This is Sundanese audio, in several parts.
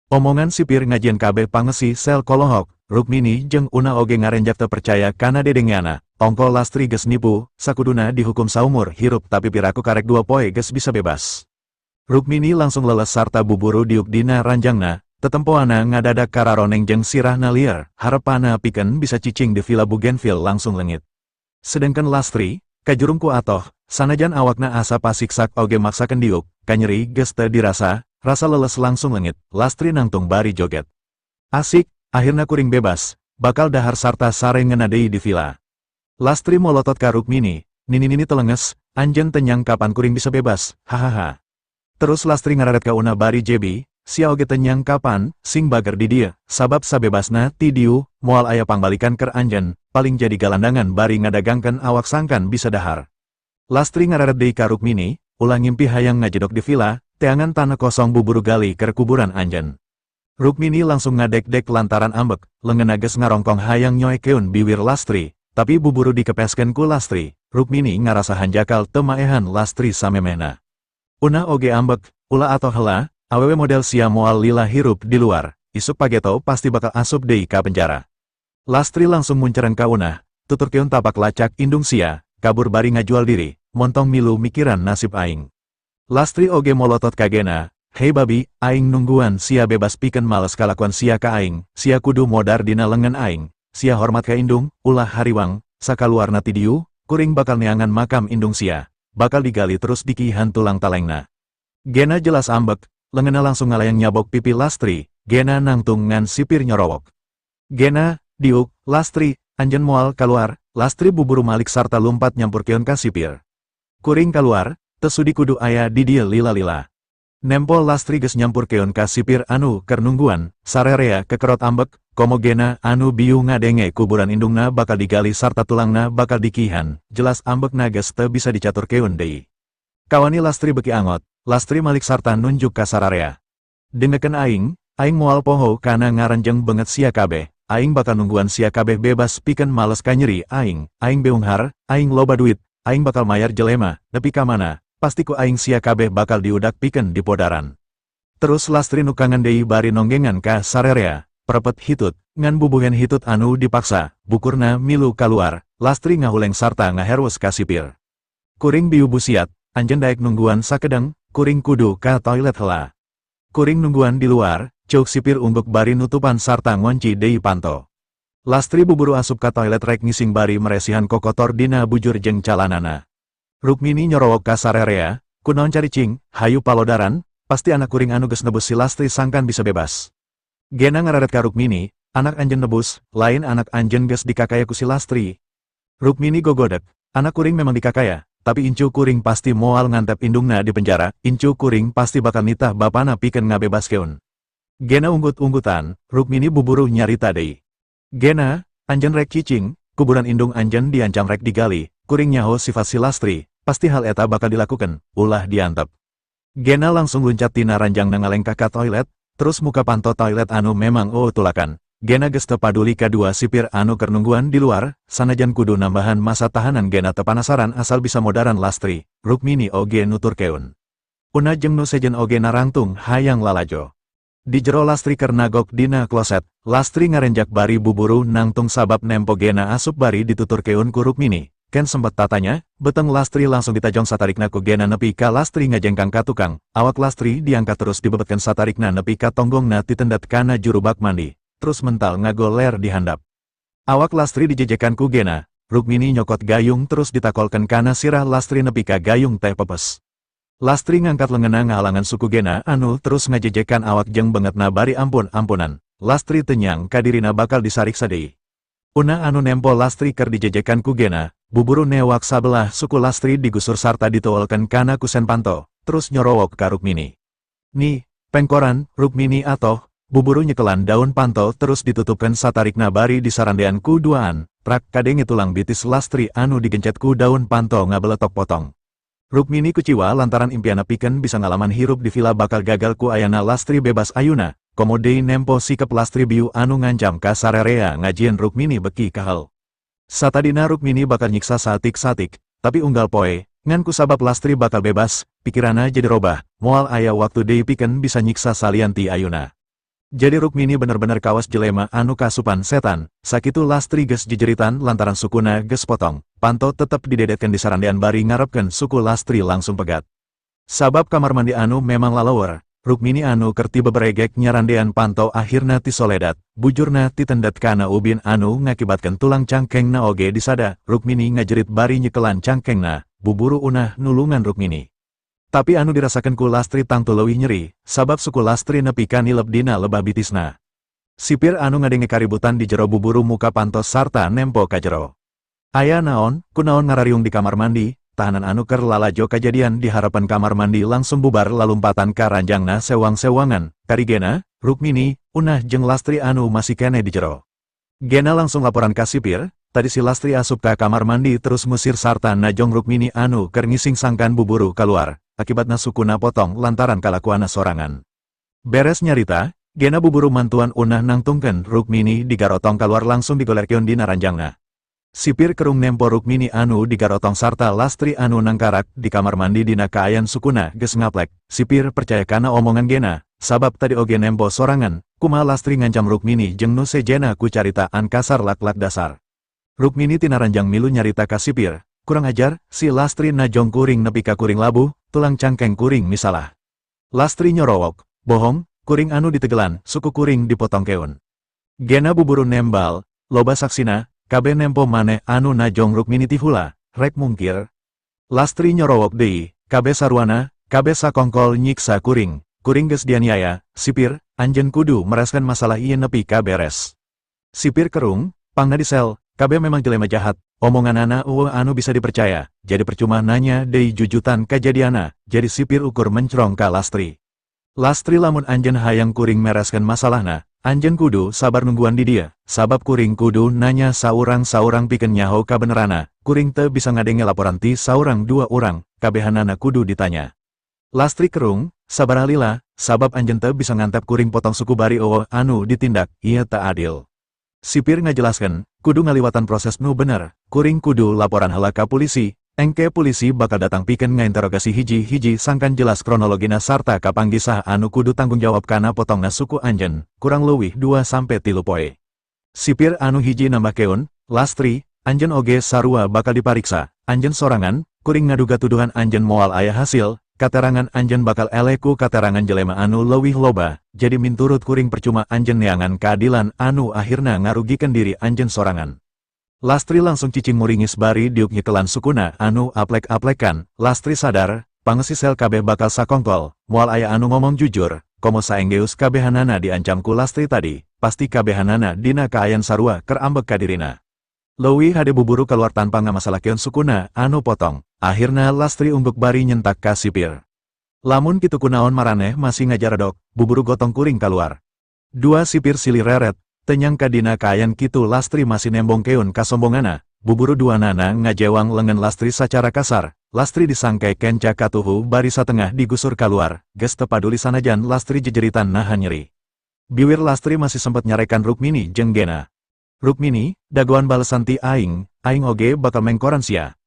Omongan sipir ngajieun kabeh pangesi sel kolohok, Rukmini jeung Una oge ngarenjak teu percaya kana dedengeanana. Ongko Lastri geus nipu, sakuduna dihukum saumur hirup, tapi piraku karek 2 poe geus bisa bebas. Rukmini langsung leles sarta buburu diuk dina ranjangna, tetempoana ngadadak kararoneng jeung sirahna liar, harepana pikeun bisa cicing di villa Bougainville langsung leungit. Sedengkeun Lastri, kajurung ku atoh, sanajan awakna asa pasiksak oge maksakeun diuk, kanyeri geus teu dirasa, rasa leles langsung leungit, Lastri nangtung bari joget. Asik, akhirna kuring bebas, bakal dahar sarta sare ngeunah deui di villa. Lastri molotot ka Rukmini, "Nini-nini telenges, anjeun teu nyangka pan kuring bisa bebas, hahaha." Terus Lastri ngararet ka Una bari jebi, "Sia oge teu nyangka pan, sing bager di dieu, sabab sabebasna ti dieu, moal aya pangbalikan keur anjeun, paling jadi galandangan bari ngadagangkeun awak sangkan bisa dahar." Lastri ngararet deui ka Rukmini, "Ulah ngimpi hayang ngajedok di villa, teangan tanah kosong buburu gali keur kuburan anjeun." Rukmini langsung ngadek-dek lantaran ambek, leungeunna geus ngarongkong hayang nyoekeun biwir Lastri, tapi buburu dikepeskeun ku Lastri. Rukmini ngarasa hanjakal teu maehan Lastri samemehna. Una oge ambek, "Ulah atoh heula, awewe model sia moal lila hirup di luar, isuk pageto pasti bakal asup deui ka penjara." Lastri langsung muncereng ka Una, "Tuturkeun tapak lacak indung sia, kabur bari ngajual diri, montong milu mikiran nasib aing." Lastri oge molotot ka Gena, "Hei babi, aing nungguan sia bebas pikeun males kalakuan sia ka aing, sia kudu modar dina lengan aing, sia hormat ka indung, ulah hariwang, sakaluarna ti dieu, kuring bakal neangan makam indung sia, bakal digali terus dikihan tulang talengna." Gena jelas ambek, leungeunna langsung ngalayang nyabok pipi Lastri, Gena nangtung ngan sipir nyorowok. "Gena, diuk, Lastri, anjeun moal kaluar." Lastri buburu malik sarta lumpat nyampurkeun ka sipir. "Kuring kaluar, teu sudi kudu aya di dieu lila-lila." Nempo Lastri geus nyampurkeun ka sipir anu keur nungguan, sarerea kekerot ambek, komo Gena anu biu ngadenge kuburan indungna bakal digali sarta tulangna bakal dikihan, jelas ambekna geus teu bisa dicaturkeun deui. Kawani Lastri beki angot, Lastri malik sarta nunjuk ka sararea. "Dengekeun aing, aing moal poho kana ngaran jeung beungeut sia kabeh, aing bakal nungguan sia kabeh bebas pikeun males kanyeri aing, aing beunghar, aing loba duit, aing bakal mayar jelema, nepi ka mana, pasti ku aing sia kabeh bakal diudak pikeun dipodaran." Terus Lastri nukangan deui bari nonggengan ka sarerea, perepet hitut, ngan bubuhen hitut anu dipaksa, bukurna milu kaluar, Lastri ngahuleng sarta ngaherwes ka sipir. "Kuring biu busiat, anjeun daek nungguan sakedeng, kuring kudu ka toilet heula. Kuring nungguan di luar," ceuk sipir ungguk bari nutupan sarta ngonci deui panto. Lastri buburu asup ka toilet rek ngising bari meresihan kokotor dina bujur jeung calanana. Rukmini nyorowok ka sarerea, "Kunaon caricing, hayu palodaran, pasti anak kuring anu geus nebus si Lastri sangkan bisa bebas." Gena ngararet ka Rukmini, "Anak anjeun nebus, lain anak anjeun geus dikakaya ku si Lastri." Rukmini gogodek, "Anak kuring memang dikakaya, tapi incu kuring pasti moal ngantep indungna di penjara, incu kuring pasti bakal nitah bapana pikeun ngabebaskeun." Gena unggut-unggutan, Rukmini buburu nyarita deui. "Gena, anjeun rek cicing, kuburan indung anjeun diancam rek digali, kuring nyaho sifat si Lastri, pasti hal eta bakal dilakukan, ulah diantep." Gena langsung luncat tina ranjang ngalengkah ka toilet, terus muka panto toilet anu memang oh tulakan. Gena geus teu paduli ka dua sipir anu keur nungguan di luar, sanajan kudu nambahan masa tahanan Gena teu panasaran asal bisa modaran Lastri, Rukmini oge nuturkeun. Una jeung nu sejen oge narangtung hayang lalajo. Di jero Lastri keur nagok dina kloset, Lastri ngarenjak bari buburu nangtung sabab nempo Gena asup bari dituturkeun ku Rukmini. Ken sempet tatanya, beteng Lastri langsung ditajong satarikna ku Gena nepi ka Lastri ngajengkang ka tukang, awak Lastri diangkat terus dibebetkeun satarikna nepi ka tonggongna titendet kana juru bak mandi, terus mental ngagoler di handap. Awak Lastri dijejekan ku Gena, Rukmini nyokot gayung terus ditakolkeun kana sirah Lastri nepi ka gayung teh pepes. Lastri ngangkat leungeunna ngahalangan suku Gena anu terus ngajejekan awak jeung beungeutna bari ampun-ampunan. Lastri teu nyangka dirina bakal disariksa deui. Una anu nempo Lastri keur dijejekan ku Gena, buburu newak sabelah suku Lastri digusur sarta dituolkeun kana kusen panto, terus nyorowok ka Rukmini. "Nih, pengkoran." Rukmini atoh, buburu nyekelan daun panto terus ditutupkeun satarikna bari disarandean ku duaan, prak kadenge tulang bitis Lastri anu digencet ku daun panto ngabeletok potong. Rukmini kuciwa lantaran impiana pikeun bisa ngalaman hirup di villa bakal gagal ku ayana Lastri bebas ayuna, komo deui nempo sikep Lastri biu anu ngancam ka sarerea ngajieun Rukmini beki kahel. Satadina Rukmini bakal nyiksa satik-satik, tapi unggal poe, ngan kusabab Lastri bakal bebas, pikirana jadi robah, moal aya waktu deui pikeun bisa nyiksa salian ti ayuna. Jadi Rukmini bener-bener kawas jelema anu kasupan setan, sakitu Lastri geus jejeritan lantaran sukuna geus potong, panto tetep didedetkeun di sarandean bari ngarepkeun suku Lastri langsung pegat. Sabab kamar mandi anu memang lalawar, Rukmini anu keur ti beberegek nyarandean panto akhirna tisoledat, bujurna titendet kana ubin anu ngakibatkeun tulang cangkengna oge disada. Rukmini ngajerit bari nyekelan cangkengna, buburu Unah nulungan Rukmini. Tapi anu dirasakan ku Lastri tangtu leuwih nyeri, sabab suku Lastri nepi ka nilep dina lebah bitisna. Sipir anu ngadenge kaributan di jero buburu muka panto sarta nempo ka jero. "Aya naon, kunaon ngarariung di kamar mandi?" Tahanan anu keur lalajo kajadian di harepan kamar mandi langsung bubar lalumpatan ka ranjangna sewang-sewangan, kari Gena, Rukmini, Unah jeung Lastri anu masih keneh di jero. Gena langsung laporan ka sipir, tadi si Lastri asup ka kamar mandi terus ngusir sarta najong Rukmini anu keur ngising sangkan buburu keluar, akibatna sukuna potong lantaran kalakuana sorangan. Beres nyarita, Gena buburu mantuan Unah nangtungkeun Rukmini digarotong keluar langsung digolerkeun dina ranjangna. Sipir kerung nempo Rukmini anu digarotong sarta Lastri anu nangkarak di kamar mandi dina kaayan sukuna geus ngaplek. Sipir percaya kana omongan Gena, sabab tadi oge nempo sorangan, kumaha Lastri ngancam Rukmini jeung nu sejena ku caritaan kasar lak-lak dasar. Rukmini tina ranjang milu nyarita ka sipir, "Kurang ajar, si Lastri najong kuring nepi ka kuring labuh, tulang cangkeng kuring misalah." Lastri nyorowok, "Bohong, kuring anu ditegelan, suku kuring dipotongkeun." Gena buburu nembal, "Loba saksina, kabeh nempo maneh anu najong Rukmini tihula, rek mungkir?" Lastri nyorowok deui, "Kabeh saruana, kabeh sakongkol nyiksa kuring, kuring geus dianiaya, sipir, anjeun kudu mereskeun masalah ieu nepi ka beres." Sipir kerung, "Pangna di sel, kabeh memang jelema jahat, omonganana euweuh anu bisa dipercaya, jadi percuma nanya deui jujutan kajadiana." Jadi sipir ukur mencrong ka Lastri. "Lastri, lamun anjeun hayang kuring mereskeun masalahna, anjeun kudu sabar nungguan di dieu, sabab kuring kudu nanya saurang-saurang pikeun nyaho kabenerana, kuring teu bisa ngadenge laporan ti saurang dua urang, kabehanana kudu ditanya." Lastri kerung, "Sabar lila, sabab anjeun teu bisa ngantep kuring potong suku bari euweuh anu ditindak, ieu teu adil." Sipir ngajelaskeun, "Kudu ngaliwatan proses nu bener, kuring kudu laporan heula ka polisi, engke polisi bakal datang pikeun ngainterogasi hiji-hiji sangkan jelas kronologina sarta kapanggih saha anu kudu tanggung jawab kana potongna suku anjeun, kurang leuwih 2 sampai 3 poe." Sipir anu hiji nambahkeun, "Lastri, anjeun oge sarua bakal dipariksa, anjeun sorangan, kuring ngaduga tuduhan anjeun moal aya hasil, katerangan anjeun bakal eleh ku katerangan jelema anu leuwih loba, jadi minturut kuring percuma anjeun neangan keadilan anu akhirna ngarugikeun diri anjeun sorangan." Lastri langsung cicing muringis bari diuk nyekelan sukuna anu aplek-aplekan. Lastri sadar, pangesi sel kabeh bakal sakongkol, moal aya anu ngomong jujur, komo saenggeus kabehanana diancam ku Lastri tadi, pasti kabehanana dina kaayan sarua keur ambek kadirina. Leuwih hade buburu keluar tanpa ngamasalahkeun sukuna anu potong. Akhirna Lastri ungguk bari nyentak ka sipir. "Lamun kitu kunaon maraneh masih ngajaredok, buburu gotong kuring keluar." Dua sipir silih reret, teu nyangka dina kaayan kitu Lastri masih nembongkeun kasombongana, buburu dua nana ngajewang lengan Lastri sacara kasar, Lastri disangkai kenca katuhu bari satengah digusur keluar, geus teu paduli sanajan Lastri jejeritan nahan nyeri. Biwir Lastri masih sempat nyarekan Rukmini jeung Gena. "Rukmini, dagoan balesan ti aing, aing oge bakal mengkoran sia.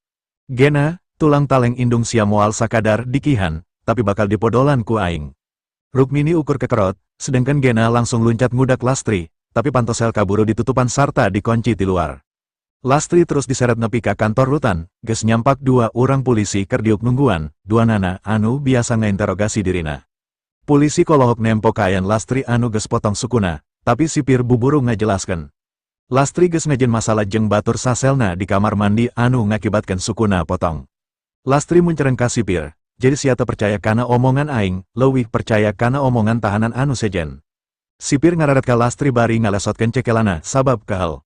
Gena, tulang taleng indung sia moal sakadar dikihan, tapi bakal dipodolan ku aing." Rukmini ukur kekerot, sedangkan Gena langsung luncat ngudak Lastri, tapi panto sel kaburu ditutupan sarta dikunci di luar. Lastri terus diseret nepi ka kantor rutan, geus nyampak dua orang polisi keur diuk nungguan, dua nana anu biasa ngainterogasi dirina. Polisi kolohok nempo kaayan Lastri anu geus potong sukuna, tapi sipir buburu ngajelaskeun. Lastri geus ngajieun masalah jeung batur saselna di kamar mandi anu ngakibatkeun sukuna potong. Lastri muncereng ka sipir, "Jadi sia teu percaya kana omongan aing, leuwih percaya kana omongan tahanan anu sejen." Sipir ngararet ka Lastri bari ngalesotkeun cekelana sabab kehel.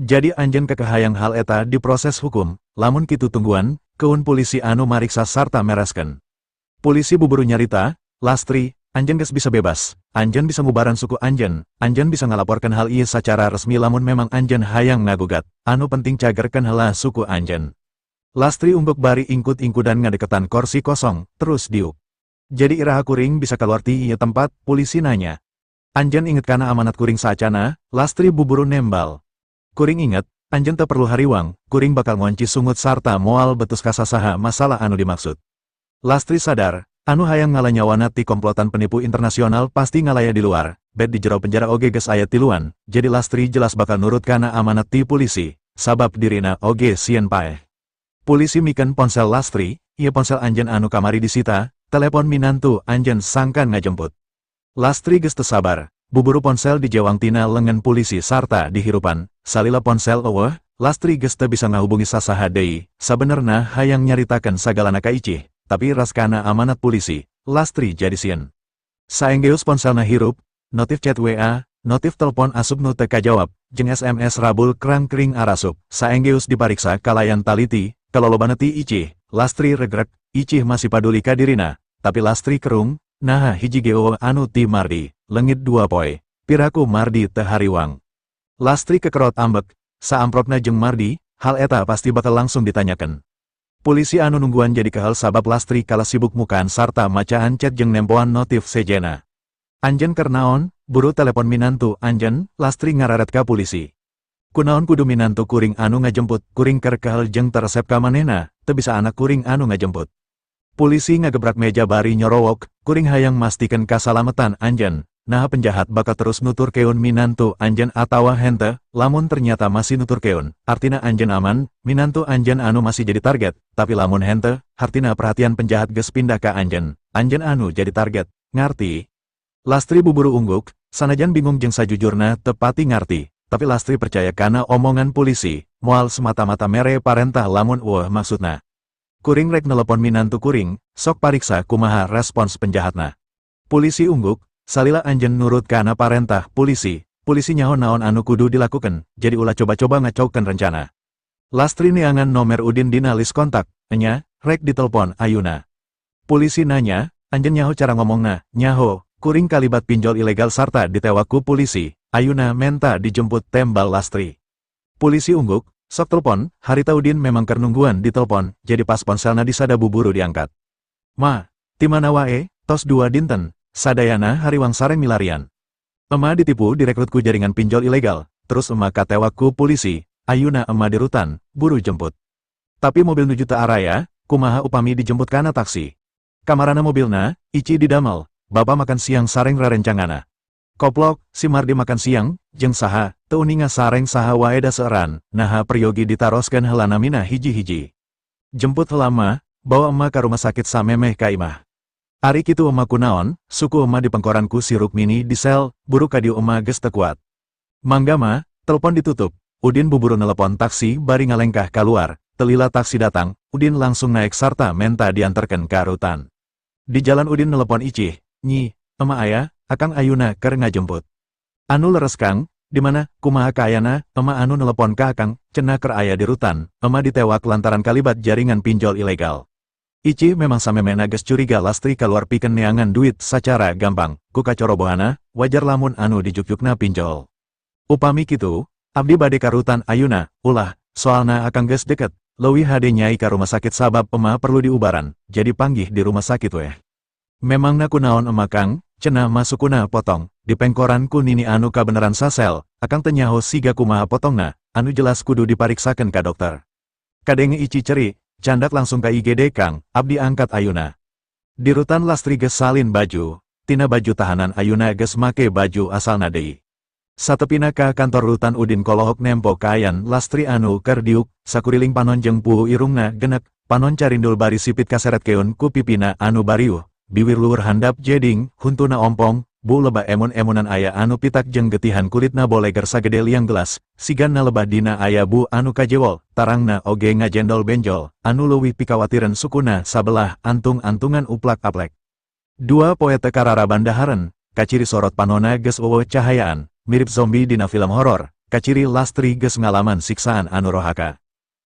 "Jadi anjeun keukeuh hayang hal eta diproses hukum? Lamun kitu tungguan, keun polisi anu mariksa sarta mereskeun." Polisi buburu nyarita, "Lastri, anjeun geus bisa bebas, anjeun bisa ngubaran suku anjeun, anjeun bisa ngalaporkeun hal ieu sacara resmi lamun memang anjeun hayang ngagugat, anu penting cagerkeun heula suku anjeun." Lastri ungguk bari ingkut-ingkudan ngadeketan kursi kosong, terus diuk. "Jadi iraha kuring bisa keluar ti ieu tempat?" polisi nanya. "Anjeun inget kana amanat kuring saacana?" Lastri buburu nembal. "Kuring inget, anjeun teu perlu hariwang, kuring bakal ngonci sungut sarta moal betus kasasaha masalah anu dimaksud." Lastri sadar, anu hayang ngala nyawana ti komplotan penipu internasional pasti ngalaya di luar. bed di jero penjara oge geus aya tiluan, jadi Lastri jelas bakal nurut kana amanat ti polisi, sabab dirina oge sieun paeh. Polisi mikeun ponsel Lastri, "Ieu ponsel anjeun anu kamari disita, telepon minantu anjeun sangkan ngajemput." Lastri geus teu sabar, buburu ponsel dijewang tina lengan polisi sarta dihirupan. Salila ponsel euweuh, Lastri geus teu bisa ngahubungi sasaha deui. Sabenerna hayang nyaritakeun sagalana ka Icih, tapi raskana amanat polisi, Lastri jadi sieun. Saenggeus ponselna hirup, notif chat WA, notif telepon asup nu teu kajawab, jeung SMS rabul krang-kring arasup. Saenggeus dipariksa kalayan taliti, kalolobana ti Icih, Lastri regrek. Icih masih paduli ka dirina, tapi Lastri kerung, naha hiji ge anu ti Mardi, leungit 2 poe, piraku Mardi teu hariwang. Lastri kekerot ambek, saamprokna jeung Mardi, hal eta pasti bakal langsung ditanyakan. Polisi anu nungguan jadi kehel sabab Lastri kalah sibuk mukaan sarta macaan chat jeung nempoan notif sejena. "Anjen keur naon, buru telepon minantu anjen," Lastri ngararet ka polisi. "Kunaon kudu minantu kuring anu ngajemput, kuring keur kehel jeung teu resep ka manehna, teu bisa anak kuring anu ngajemput?" Polisi ngagebrak meja bari nyorowok, "Kuring hayang mastikeun kasalametan anjen, naha penjahat bakal terus nuturkeun minantu anjen atawa hente? Lamun ternyata masih nuturkeun, artina anjen aman, minantu anjen anu masih jadi target, tapi lamun hente, hartina perhatian penjahat geus pindah ka anjen, anjen anu jadi target, ngarti?" Lastri buburu ungguk, sanajan bingung jeung sajujurna teu pati ngarti, tapi Lastri percaya kana omongan polisi, moal semata-mata mere parentah lamun euweuh maksudna. "Kuring rek nelepon minantu kuring, sok pariksa kumaha respons penjahatna." Polisi ungguk, "Salila anjen nurut kana parentah polisi, polisi nyaho naon anu kudu dilakukan, jadi ulah coba-coba ngacaukeun rencana." Lastri neangan nomer Udin dina list kontak, "Enya, rek ditelepon ayuna." Polisi nanya, "Anjen nyaho cara ngomongna?" "Nyaho, kuring kalibat pinjol ilegal sarta ditewak ku polisi, ayuna menta dijemput," tembal Lastri. Polisi ungguk, "Sok telepon." Harita Udin memang keur nungguan ditelepon, jadi pas ponselna disada buburu diangkat. "Ma, ti mana wae, tos 2 dinten, sadayana hariwang sareng milarian. Ema ditipu direkrut ku jaringan pinjol ilegal, terus ema katewak ku polisi, ayuna ema di rutan, buru jemput. Tapi mobil nuju teu araya, kumaha upami dijemput kana taksi? Kamarana mobilna?" "Ici didamel, bapak makan siang sareng rerencanganna." "Koplok, si Mardi makan siang, jeung saha? Teu uninga sareng saha wae da seueuran, naha peryogi ditaroskeun heula namina hiji-hiji. Jemput heula Ma, bawa ema ka rumah sakit samemeh ka imah. Ari kitu ema kunaon, suku ema dipengkoran ku si Rukmini di sel, buru kadieu ema geus teu kuat." "Mangga Ma." Telepon ditutup, Udin buburu nelepon taksi bari ngalengkah keluar. Teu lila taksi datang, Udin langsung naik sarta menta diantarkan ke rutan. Di jalan Udin nelepon Icih, "Nyi, ema aya, akang ayuna keur ngajemput." "Anu leres Kang, di mana, kumaha kaayana?" "Ema anu nelepon ka akang, cenah keur aya di rutan, ema ditewak lantaran kalibat jaringan pinjol ilegal." Ici memang samemehna geus curiga Lastri keluar pikeun neangan duit sacara gampang, ku kacorobohana, wajar lamun anu dijugjugna pinjol. "Upami kitu, abdi bade ka rutan ayuna." "Ulah, soalna akang geus deket, leuwih hade nyai ka rumah sakit sabab ema perlu diubaran, jadi panggih di rumah sakit weh." "Memangna kunaon ema Kang?" "Cenah ma sukuna potong, dipengkoran ku nini anu kabeneran sasel, akang teu nyaho siga kumaha potongna, anu jelas kudu dipariksakeun ka dokter." Kadenge Ici cerik, "Candak langsung ka IGD Kang, abdi angkat ayuna." Di rutan Lastri geus salin baju, tina baju tahanan ayuna geus make baju asalna deui. Satepina ka kantor rutan Udin kolohok nempo kaayan Lastri anu keur diuk, sakuriling panon jeung puhu irungna genek, panon carindul bari sipit kaseretkeun ku pipina anu bariuh, biwir luhur handap jeding, huntuna ompong, bu lebah emun-emunan aya anu pitak jeung getihan kulitna boleger sagede liang gelas, sigana lebah dina aya bu anu kajewol, tarangna oge ngajendol benjol, anu leuwih pikawatireun sukuna sabelah antung-antungan uplak-aplek. 2 poe teu kararaban dahareun, kaciri sorot panona geus euweuh cahayaan, mirip zombie dina film horor, kaciri Lastri geus ngalaman siksaan anu rohaka.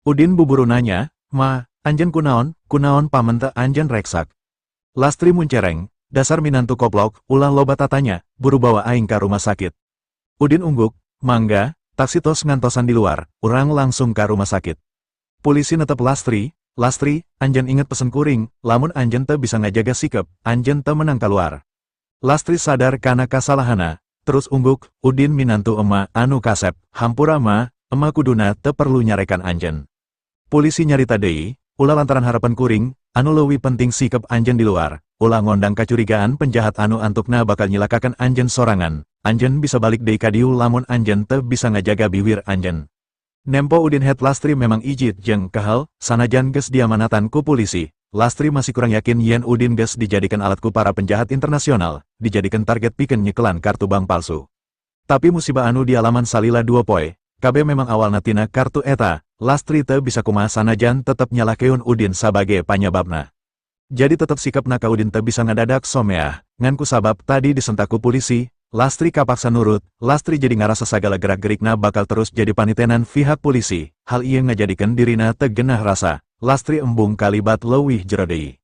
Udin buburu nanya, "Ma, anjen kunaon, kunaon pamente anjen reksak?" Lastri muncereng, "Dasar minantu koplok, ulah loba tatanya, buru bawa aing ka rumah sakit." Udin ungguk, "Mangga, taksi tos ngantosan di luar, urang langsung ka rumah sakit." Polisi netep Lastri, "Lastri, anjen inget pesen kuring, lamun anjen teu bisa ngajaga sikep, anjen teu menang keluar." Lastri sadar kana kasalahana, terus ungguk, "Udin minantu ema anu kasep, hampura Ma, ema kuduna teu perlu nyarekan anjen." Polisi nyarita deui, "Ulah lantaran harapan kuring, anu leuwih penting sikep anjen di luar, Ulah ngondang kacurigaan penjahat anu antukna bakal nyilakakeun anjeun sorangan, anjeun bisa balik deui ka dieu lamun anjeun teu bisa ngajaga biwir anjeun. Nempo Udin head Lastri memang ijid jeung kehel, sanajan geus diamanatan ku polisi, Lastri masih kurang yakin yen Udin geus dijadikan alat ku para penjahat internasional, dijadikan target pikeun nyekelan kartu bank palsu. Tapi musibah anu dialaman salila 2 poe, kabeh memang awalna tina kartu eta, Lastri teu bisa kumaha sanajan tetep nyalahkeun Udin sabage panyababna. Jadi tetep sikapna ka Udin teu bisa ngadadak someah, ngan ku sabab tadi disentak ku polisi, Lastri kapaksa nurut. Lastri jadi ngarasa sagala gerak-gerikna bakal terus jadi panitenan pihak polisi, hal ieu ngajadikeun dirina teu genah rasa, Lastri embung kalibat leuwih jero deui.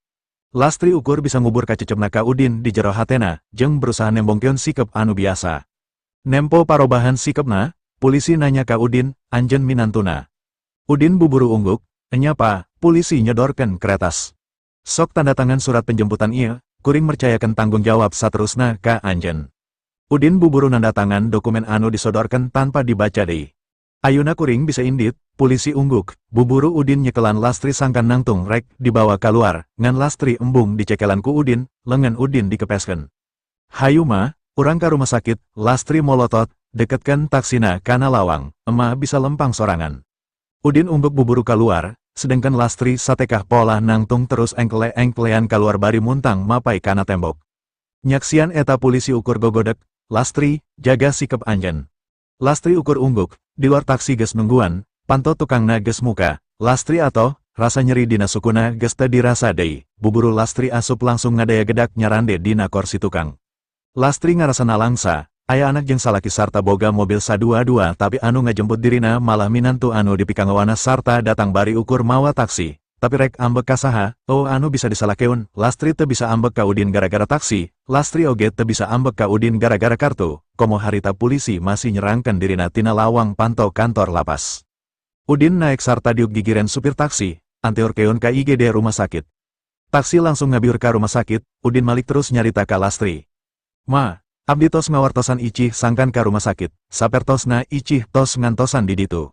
Lastri ukur bisa ngubur kacecepna ka Udin di jero hatena, jeung berusaha nembongkeun sikep anu biasa. Nempo parobahan sikepna, polisi nanya ka Udin, "Anjeun minantuna?" Udin buburu ungguk, "Enya, Pa." Polisi nyodorkeun kretas. "Sok tanda tangan surat penjemputan ieu, kuring mercayakan tanggung jawab saterusna ka anjeun." Udin buburu nanda tangan dokumen anu disodorkan tanpa dibaca deui. "Ayuna kuring bisa indit?" Polisi ungguk, buburu Udin nyekelan Lastri sangkan nangtung rek dibawa keluar, ngan Lastri embung dicekelan ku Udin, lengan Udin dikepeskeun. "Hayu Ma, urang ka rumah sakit." Lastri molotot, "Deketkan taksina kana lawang, Ema bisa lempang sorangan." Udin ungguk buburu keluar, sedangkan Lastri satekah polah nangtung terus engkle-engklean keluar bari muntang mapai kana tembok. Nyaksian eta polisi ukur gogodek, "Lastri, jaga sikep anjeun." Lastri ukur ungguk, di luar taksi geus nungguan, panto tukangna geus muka. Lastri atoh, rasa nyeri dina sukuna geus teu dirasa deui, buburu Lastri asup langsung ngadaya gedak nyarande dina korsi tukang. Lastri ngarasa nalangsa, aya anak jeung salaki sarta boga mobil sadua-dua, tapi anu ngajemput dirina malah minantu anu dipikangewana sarta datang bari ukur mawa taksi. Tapi rek ambek ka saha, oh anu bisa disalahkeun? Lastri teu bisa ambek ka Udin gara-gara taksi, Lastri oge teu bisa ambek ka Udin gara-gara kartu, komo harita polisi masih nyerangkan dirina tina lawang panto kantor lapas. Udin naik sarta diuk gigiren supir taksi, anteurkeun ka IGD rumah sakit. Taksi langsung ngabiur ka rumah sakit, Udin malik terus nyarita ka Lastri. "Ma, abdi tos ngawartosan Icih sangkan ka rumah sakit, sapertosna Icih tos ngantosan di ditu."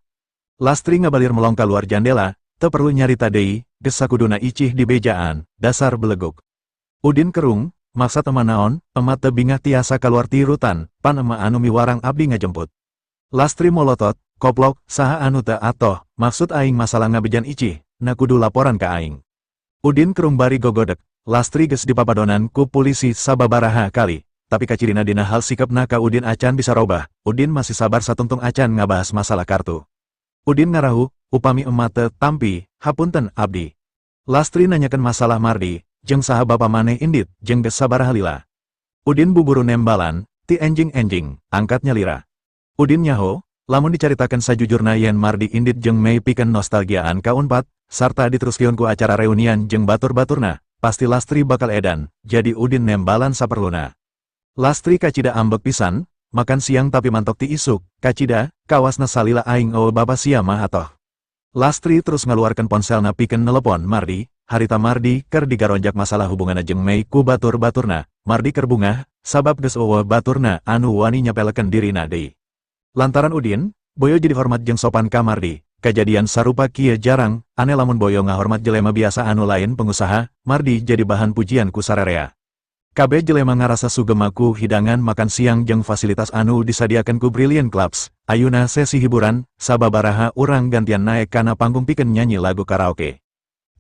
Lastri ngabalir melong luar jandela, "Teu perlu nyarita deui, geus sakuduna Icih dibejaan, dasar beleguk." Udin kerung, "Maksud Ema naon? Ema teu bingah tiasa kaluar ti rutan, pan Ema anu miwarang abdi ngajemput." Lastri molotot, "Koplok, saha anu teu atoh? Maksud aing masalah ngabejan Icih, na kudu laporan ka aing." Udin kerung bari gogodek, Lastri geus dipapadonan ku polisi sababaraha kali, tapi kacirina dina hal sikapna ka Udin acan bisa robah. Udin masih sabar satungtung acan ngabahas masalah kartu. Udin ngarahu, "Upami Ema teu tampi, hapunten abdi." Lastri nanyakan masalah Mardi, jeung saha bapa maneh indit, jeung geus sabaraha lila. Udin buburu nembalan, "Ti enjing-enjing, angkat nyalira." Udin nyaho, lamun dicaritakan sajujurna yen Mardi indit jeung Mei pikeun nostalgiaan ka Unpad, sarta diteruskeun ku acara reunian jeung batur-baturna, pasti Lastri bakal edan, jadi Udin nembalan saperluna. Lastri kacida ambek pisan, "Makan siang tapi mantok ti isuk, kacida, kawasna salila aing euweuh bapa sia mah atoh." Lastri terus ngaluarkeun ponselna pikeun nelepon Mardi, harita Mardi keur digaronjak masalah hubunganna jeung Mei ku batur-baturna. Mardi keur bungah, sabab geus euweuh baturna anu wani nyapelekeun dirina deui. Lantaran Udin, Boyo jadi hormat jeung sopan ka Mardi. Kajadian sarupa kieu jarang, aneh lamun Boyo ngahormat jelema biasa anu lain pengusaha. Mardi jadi bahan pujian ku sararea. Kabeh jelema ngarasa sugema ku hidangan makan siang jeung fasilitas anu disadiakeun ku Brilliant Clubs. Ayuna sesi hiburan, sababaraha urang gantian naek kana panggung pikeun nyanyi lagu karaoke.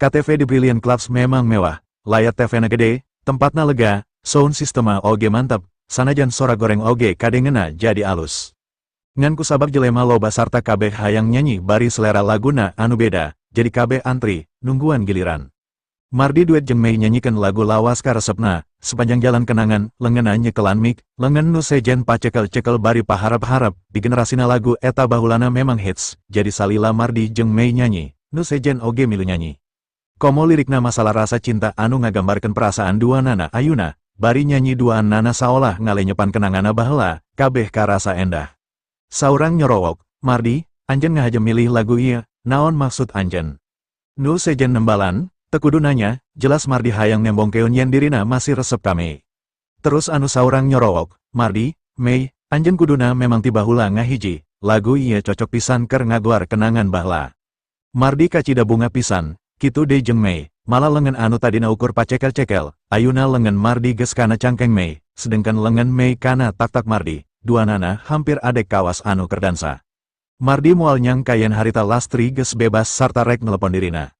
KTV di Brilliant Clubs memang mewah, layar TV na gede, tempatna lega, sound sistemna oge mantap, sanajan sora goreng oge kadengena jadi alus. Ngan kusabab jelema loba sarta kabeh hayang nyanyi bari selera laguna anu beda, jadi kabeh antri, nungguan giliran. Mardi duet jeung Mei nyanyikan lagu lawas karesepna, Sepanjang Jalan Kenangan, lengenna nyekelan mic, lengen nu sejen pacekel-cekel bari paharap-harap. Di generasina lagu eta bahulana memang hits, jadi salila Mardi jeung Mei nyanyi, nu sejen oge milu nyanyi. Komo lirikna masalah rasa cinta anu ngagambarkeun perasaan dua nana ayuna, bari nyanyi dua nana saolah ngalenyepan kenangana baheula, kabeh karasa endah. Saurang nyorowok, "Mardi, anjeun ngahaja milih lagu ieu, naon maksud anjeun?" Nu sejen nembalan, "Teu kudu nanya, jelas Mardi hayang nembongkeun yen dirina masih resep ka Mei." Terus anu saurang nyorowok, "Mardi, Mei, anjeun kuduna memang ti bahula ngahiji, lagu ieu cocok pisan keur ngaguar kenangan baheula." Mardi kacida bungah pisan, kitu deui jeung Mei. Malah lengan anu tadina ukur pacekel-cekel, ayuna lengan Mardi geus kana cangkeng Mei, sedengkeun lengan Mei kana taktak Mardi, duanana hampir adek kawas anu keur dansa. Mardi moal nyangka yen harita Lastri geus bebas sarta rek nelepon dirina.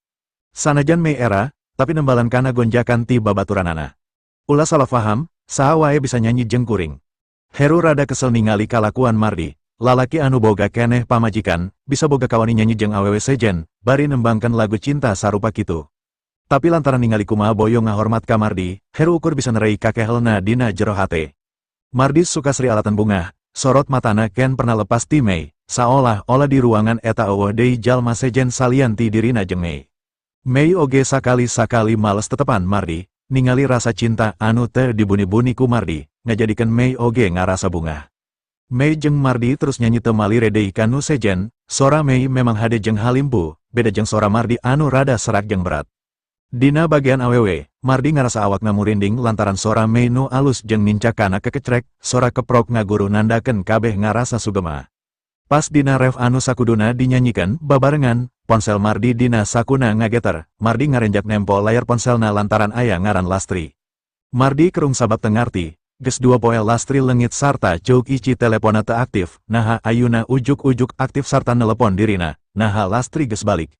Sanajan Mei era, tapi nembalan kana gonjakan ti babaturanana. "Ulah salah faham, saha wae bisa nyanyi jeung kuring." Heru rada kesel ningali kalakuan Mardi. Lalaki anu boga keneh pamajikan, bisa boga kawani nyanyi jeung awewe sejen, bari nembangkan lagu cinta sarupa kitu. Tapi lantaran ningali kumaha Boyo ngahormat ka Mardi, Heru ukur bisa nerei kakehelna dina jero hate. Mardi suka Sri Alatan bungah, sorot matana ken pernah lepas ti Mei, saolah-olah di ruangan eta euweuh deui jalma sejen salian ti dirina jeung Mei. Mei oge sakali-sakali males tetepan Mardi, ningali rasa cinta anu teu dibuni-buni ku Mardi, ngajadikeun Mei oge ngarasa bungah. Mei jeung Mardi terus nyanyi teu malire deui ka nu sejen. Sora Mei memang hade jeung halimpu, beda jeung sora Mardi anu rada serak jeung berat. Dina bagian awewe, Mardi ngarasa awakna murinding lantaran sora Mei nu alus jeung nincak kana kekecrek, sora keprok ngaguru nandakeun kabeh ngarasa sugema. Pas dina ref anu sakuduna dinyanyikan babarengan, ponsel Mardi dina sakuna ngageter. Mardi ngarenjak nempo layar ponselna lantaran aya ngaran Lastri. Mardi kerung sabab teu ngarti, geus 2 poe Lastri leungit sarta ceuk Ici teleponna teu aktif, naha ayuna ujuk-ujuk aktif sarta nelepon dirina? Naha Lastri geus balik?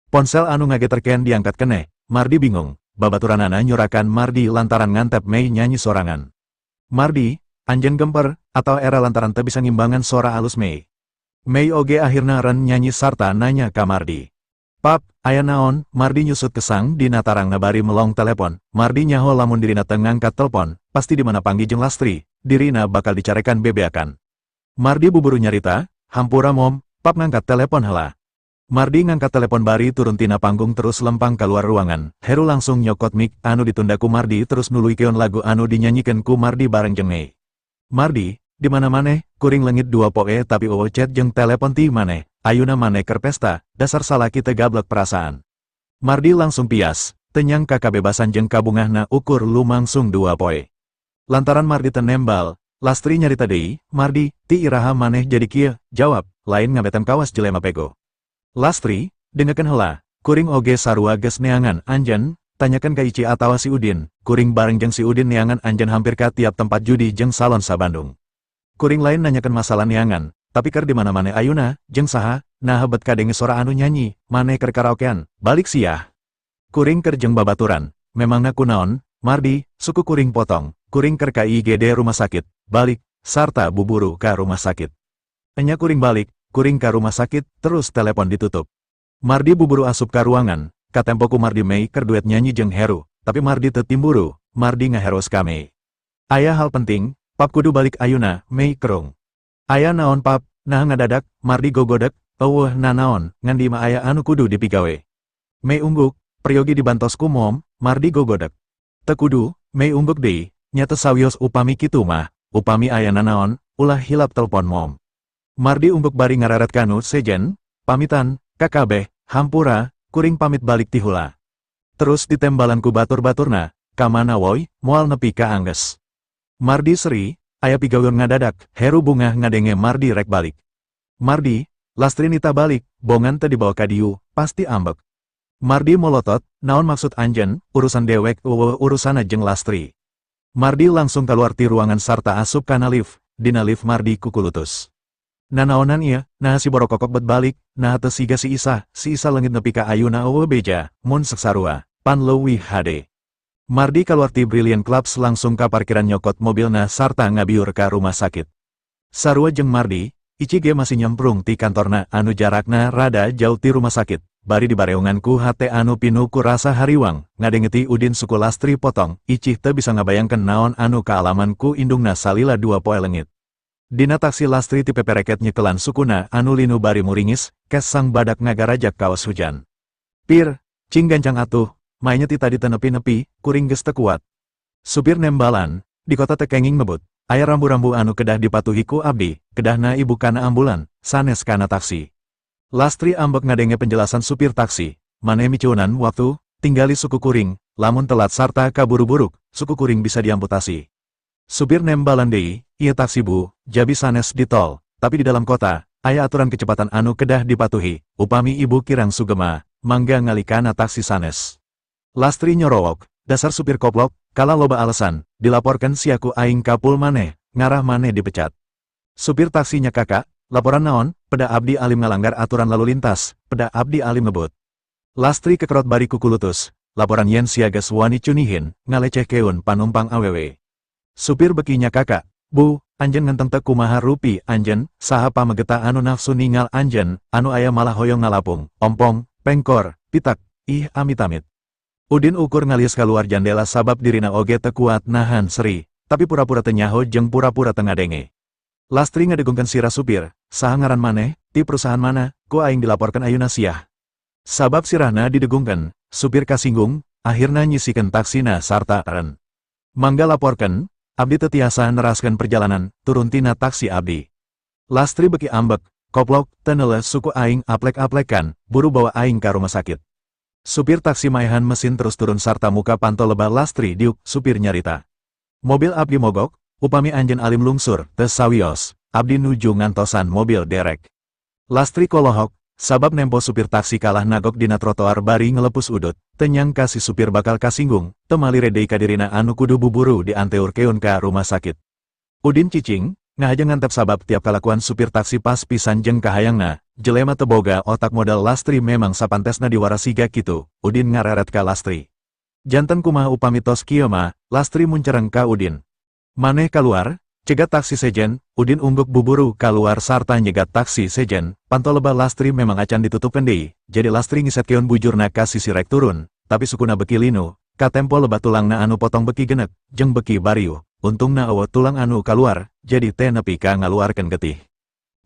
Ponsel anu ngageter ken diangkat keneh. Mardi bingung, babaturanana nyurakan Mardi lantaran ngantep Mei nyanyi sorangan. "Mardi, anjeun gemper," atau era lantaran teu bisa ngimbangan sora alus Mei. Mei oge akhirna ren nyanyi sarta nanya ka Mardi. "Pap, aya naon?" Mardi nyusut kesang dina tarangna bari melong telepon. Mardi nyaho lamun dirina teu ngangkat telepon, pasti di mana panggih jeung Lastri, dirina bakal dicarekan bebeakan. Mardi buburu nyarita, "Hampura Mom, Pap ngangkat telepon heula." Mardi ngangkat telepon bari turun tina panggung terus lempang keluar ruangan. Heru langsung nyokot mic anu ditunda ku Mardi terus nuluykeun lagu anu dinyanyikan ku Mardi bareng jeung Mei. "Mardi, di mana maneh? Kuring leungit 2 poe tapi euweuh chat jeung telepon ti maneh. Ayuna maneh keur pesta, dasar salaki teu gablek perasaan." Mardi langsung pias, teu nyangka kabebasan jeung kabungahna ukur lumangsung 2 poe. Lantaran Mardi teu nembal, Lastri nyarita deui, "Mardi, ti iraha maneh jadi kieu? Jawab, lain ngabetem kawas jelema pego." "Lastri, dengekeun heula, kuring oge sarua geus neangan anjeun, tanyakeun ka Ici atawa si Udin, kuring bareng jeung si Udin neangan anjeun hampir ka tiap tempat judi jeung salon sa Bandung. Kuring lain nanyakeun masalah neangan, tapi keur di mana maneh ayuna, jeung saha? Naha bet kadenge sora anu nyanyi? Maneh keur karaokean? Balik sia." "Kuring keur jeung babaturan, memangna kunaon, Mardi? Suku kuring potong, kuring keur ka IGD rumah sakit, balik," sarta buburu ka rumah sakit. "Enya kuring balik, kuring ka rumah sakit," terus telepon ditutup. Mardi buburu asup ka ruangan, katempo ku Mardi Mei keur duet nyanyi jeung Heru, tapi Mardi teu timburu. Mardi ngaheros ka Mei. "Aya hal penting, Pap kudu balik ayuna." Mei kerung. "Aya naon, Pap, naha ngadadak?" Mardi gogodek. "Euweuh nanaon, ngan di imah aya anu kudu dipigawe." Mei ungguk. "Peryogi dibantos ku Mom." Mardi gogodek. "Teu kudu." Mei ungguk deui. "Nya teu sawios upami kitu mah, upami aya nanaon, ulah hilap telepon Mom." Mardi ungguk bari ngareret kanu sejen, "Pamitan, kakabeh, hampura, kuring pamit balik ti hula." Terus ditembalan ku batur-baturna, "Kamana woi, moal nepi ka angges." Mardi seri, aya pigaweun ngadadak. Heru bungah ngadenge Mardi rek balik. "Mardi, Lastri nitah balik, bongan teu dibawa ka dieu, pasti ambek." Mardi molotot, "Naon maksud anjeun? Urusan dewek euweuh urusana jeung Lastri." Mardi langsung keluar ti ruangan sarta asup kana lift. Dina lift Mardi kukulutus. "Nanaonan ieu? Naha si borokokok bet balik? Naha teu siga si Isah? Si Isah leungit nepi ka ayuna euweuh beja, mun sek sarua, pan leuwih hade." Mardi keluar ti Brilliant Clubs langsung ka parkiran nyokot mobilna sarta ngabiur ka rumah sakit. Sarua jeung Mardi, Ici ge masih nyemprung ti kantorna anu jarakna rada jauh ti rumah sakit, bari dibareungan ku hate anu pinuh ku rasa hariwang, ngadenge ti Udin suku Lastri potong. Icih teu bisa ngabayangkeun naon anu kaalaman ku indungna salila 2 poe leungit. Dina taksi Lastri ti pepereket nyekelan sukuna anu linu bari muringis, kes sang badak ngagarajak kaos hujan. "Pir, cing gancang atuh, maenya ti tadi teu nepi-nepi, kuring geus teu kuat." Supir nembalan, "Di kota teu kenging ngebut, aya rambu-rambu anu kedah dipatuhi ku abdi, kedahna ibu kana ambulan, sanes kana taksi." Lastri ambek ngadenge penjelasan supir taksi, "Maneh micunan waktu, tinggali suku kuring, lamun telat sarta kaburu-buruk, suku kuring bisa diamputasi." Supir nembalan deui, "Ieu taksi Bu, jabi sanes di tol, tapi di dalam kota, aya aturan kecepatan anu kedah dipatuhi, upami ibu kirang sugema, mangga ngalih kana taksi sanes." Lastri nyorowok, "Dasar supir koplok, kalah loba alasan, dilaporkan sia ku aing ka pul maneh, ngarah maneh dipecat." Supir taksinya, "Kakak, laporan naon? Peda abdi alim ngalanggar aturan lalu lintas, peda abdi alim ngebut." Lastri kekerot bari kukulutus, "Laporan yen sia geus wani cunihin, ngalecehkeun panumpang awewe." Supir beki nyakakak, "Bu, anjen ngenteng teu kumaha rupi anjen, saha pamegeta anu nafsu ningal anjen, anu aya malah hoyong ngalapung, ompong, pengkor, pitak, ih amit-amit." Udin ukur ngalius keluar jandela sabab dirina oge teu kuat nahan seri, tapi pura-pura teu nyaho jeung pura-pura teu ngadenge. Lastri ngadegungkeun sirah supir, "Saha ngaran maneh, ti perusahaan mana, ku aing dilaporkan ayuna siah." Sabab sirahna didegungkeun, supir kasinggung, akhirna nyisikeun taksina sarta eren. "Mangga laporkan, abdi teu tiasa neraskeun perjalanan, turun tina taksi abdi." Lastri beki ambek, "Koplok, teu neuleuh suku aing aplek-aplekan, buru bawa aing ka rumah sakit." Supir taksi maehan mesin terus turun sarta muka panto lebah. Lastri diuk, supir nyarita. "Mobil abdi mogok, upami anjen alim lungsur, teu sawios, abdi nuju ngantosan mobil derek." Lastri kolohok, sabab nempo supir taksi kalah nagok dina trotoar bari ngelepus udut, teu nyangka si supir bakal kasinggung, teu malire deui ka dirina anu kudu buburu dianteurkeun ka rumah sakit. Udin cicing, ngahaja ngantep sabab tiap kalakuan supir taksi pas pisan jeung kahayangna, "Jelema teu boga otak model Lastri memang sapantesna diwaras siga kitu," Udin ngareret ka Lastri. "Janten kumaha upami tos kieu mah?" Lastri muncereng ka Udin. "Maneh kaluar, cegat taksi sejen." Udin ungguk buburu kaluar sarta nyegat taksi sejen. Panto lebah Lastri memang acan ditutupkeun deui, jadi Lastri ngisetkeun bujurna ka sisi rek turun, tapi sukuna beki linu, katempo lebah tulangna anu potong beki genek, jeung beki bariuh, untungna euweuh tulang anu kaluar, jadi teu nepi ka ngaluarkeun getih.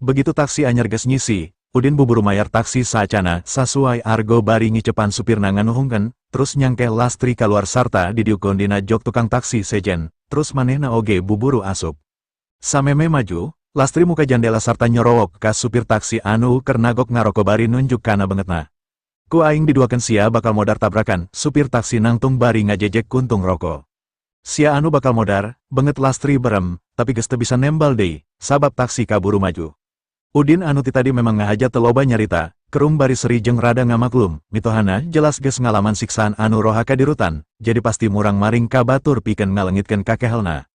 Begitu taksi anyar geus nyisi, Udin buburu mayar taksi saacana sasuai argo bari ngicepan supirna nganuhungkeun, terus nyangkeh Lastri kaluar sarta didiukkeun dina jok tukang taksi sejen, terus manehna oge buburu asup. Sameme maju, Lastri muka jandela sarta nyorowok ka supir taksi anu keur nagok ngaroko bari nunjuk kana bengetna. "Ku aing diduakeun sia bakal modar tabrakan." Supir taksi nangtung bari ngajejek kuntung roko. "Sia anu bakal modar." Benget Lastri berem, tapi geus teu bisa nembal deui, sabab taksi kaburu maju. Udin anu ti tadi memang ngahaja teu loba nyarita, kerung bari seri jeung rada ngamaklum, mitohana jelas geus ngalaman siksaan anu rohaka di rutan, jadi pasti murang-maring ka batur pikeun ngalengitkeun kakehelna.